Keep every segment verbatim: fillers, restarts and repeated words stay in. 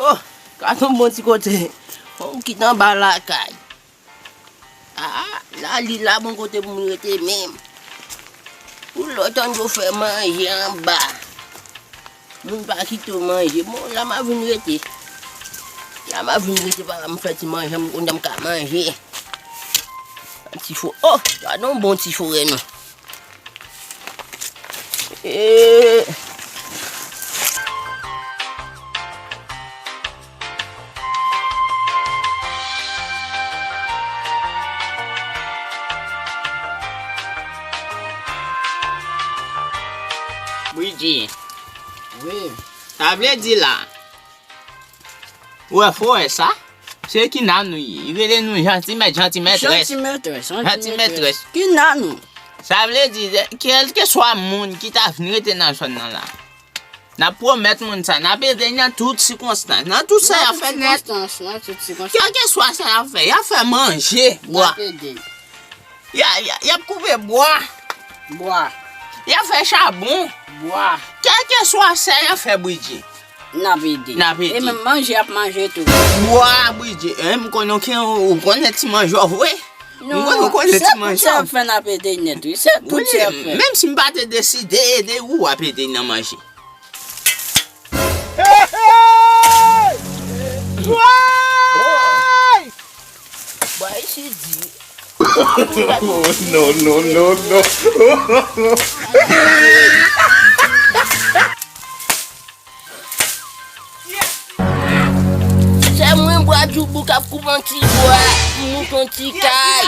Oh, gade yon bon ti kote. Fò m kite anba lakay. Ah, la li la bon kote pou m rete menm. Pou lòt an yo fè manje anba. Moun pa kite w manje. Bon, la m a vin rete. La m a vin rete, pa m fè ti manje, m konnen m ka manje. Ti fo-, oh, gade yon bon ti forè non. Eh. Bridji. Wi. Sa vle di la. Ou wè frè sa? Se ki nan nou ye. Li rele nou jantimèt, jantimètrès. Jantimètrès, jantimètrès. Jantimètrès. Ki nan nou? Sa vle di, kèlkeswa moun ki ta vin rete nan zòn nan la, n ap pwomèt moun sa, n ap ede l nan tout sikonstans, nan tout sa y ap fè nèt. Nan tout sikonstans, nan tout sikonstans. Kèlkeswa sa y ap fè, y ap fè manje, bwa. N ap ede l. Y a, y a, y ap koupe bwa. Bwa. Y ap fè chabon. Bwa. Kèlkeswa sa y ap fè, Bridji. N ap ede. N ap ede. E menm manje y ap manje tou. Bwa, Bridji. E, m konnen w, ou konnen ti manje w vre. M konnen w konnen ti manje w. Non, se tout sa y ap fè, n ap ede nèt, wi. Se tout sa y ap fè. Menm si m pa te deside ede ou, w ap ede nan manje. Woy! Bwa isi di. Oh, no, no, no, no. Se mwen Bwa Djoubou k ap koupe yon ti bwa, moute yon ti kay.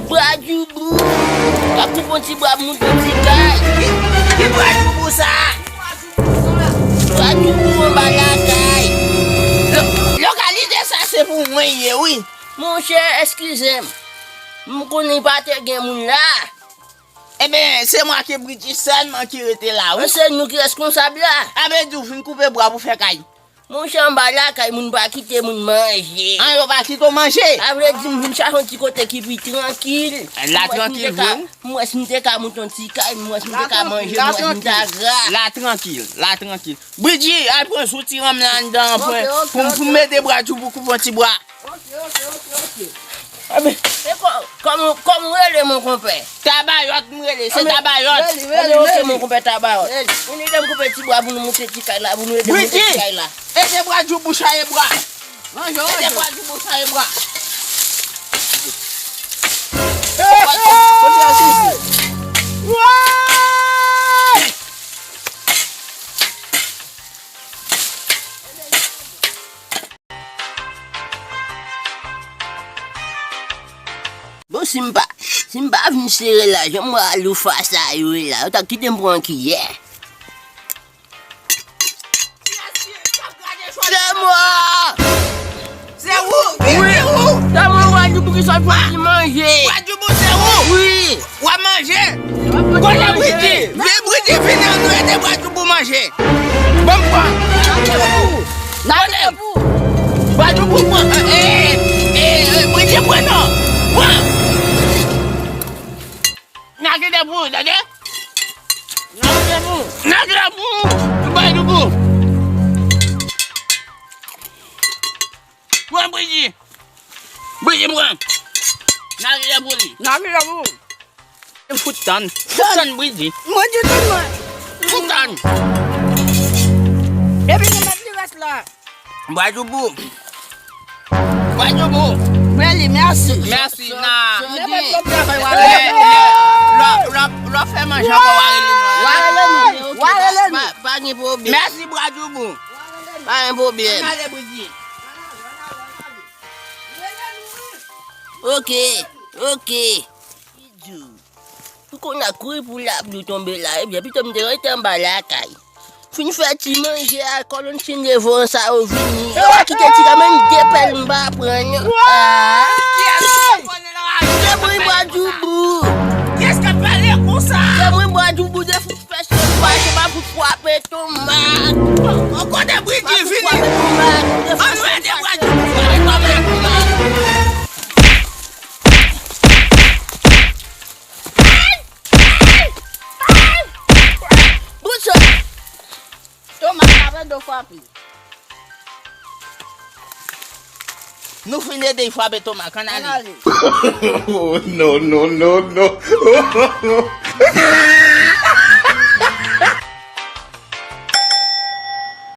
Bwa Djoubou k ap koupe yon ti bwa, moute yon ti kay. Ki Bwa Djoubou sa? Bwa Djoubou anba lakay. Lo-, lokalite sa se pou mwen ye, wi. Monchè, eskize m. M konnen pa te gen moun la. Ebyen, se mwen ki Bridji sèlman ki rete la, wi. Se nou ki reskonsab la. A vle di w vin koupe bwa pou fè kay. Monchè, anba lakay, moun pa kite moun manje. An, yo pa kite w manje? Sa vle di m vin chache yon ti kote ki pi trankil. La trankil, wi. M wè si m te ka moute yon ti kay, m wè si m te ka manje, m wè si m ta gra. La trankil, la trankil. Bridji, al pran zouti ranm nan anndan an, pran, pou m, pou m ede Bwa Djoubou koupe yon ti bwa. Ok, ok, ok, ok. Ebyen, e kò-, kòman, kòman w rele, mon konpè? Tabayòt m rele, se Tabayòt. Rele, rele, rele. Ok, mon konpè Tabayòt. Vin ede m koupe ti bwa pou nou moute ti kay la, pou nou ede m moute ti kay la. Bridji, ede Bwa Djoubou chaye bwa. Manje, manje. Ede Bwa Djoubou chaye bwa. Hey, hey! Woy! Bon, si m pa, si m pa vin sere la, jan m wè aloufa sa yo ye la, yo ta kite m pran kiyè. Se mwen! Se ou! Wi, se ou! Se mwen, Bwa Djoubou ki sot pou di manje. Bwa Djoubou, se ou! Wi! W ap manje? Kote Bridji? Vin, Bridji, vini, ann nou ede Bwa Djoubou manje. Ban m pran. Kote? Bwa Djoubou pran. E, e, e, Bridji pran non. Pran. N a kite pou ou, tande? N a kite pou ou. N a kite pou ou. Bwa Djoubou. Pran Bridji. Bridji, pran. N a kite pou li. N a kite pou ou. Fout tann. Fout tann, Bridji. Mwen di tout mwen. Fout tann. Epi nou mèt li rès la. Bwa Djoubou. Bwa Djoubou. Mwen li, mèsi. Mèsi, na. Mwen mèt lòt travay, w a rele. Lè, lè, lè, lè w fè manje ankò, w a rele nou. W a rele nou. W a rele nou. Pa, pa gen pwoblèm. Mèsi, Bwa Djoubou. Pa gen pwoblèm. Ann ale, Bridji. Ok, ok. Bidjou. M konn ap kouri pou lapli tonbe la, ebyen, pito m te rete anba lakay. Fin fè ti manje a, kòlonn chen devan sa yo vini. Yo pa kite ti kanmenm de pèl m pa pran. Ah. Kiyès ki konnen nan raje? Se mwen Bwa Djoubou. Kiyès k ap pale konsa? Se mwen Bwa Djoubou de fout fè se pa, se pa fout frape tonmak. Kote Bridji vini? Ann nou ede Bwa Djoubou frape tonmak. Ay! Ay! Ay! Bouch yo. Tonmak la pran do frape. Nou fin ede l frape Thomas, ann ale. Oh, no, no, no, no.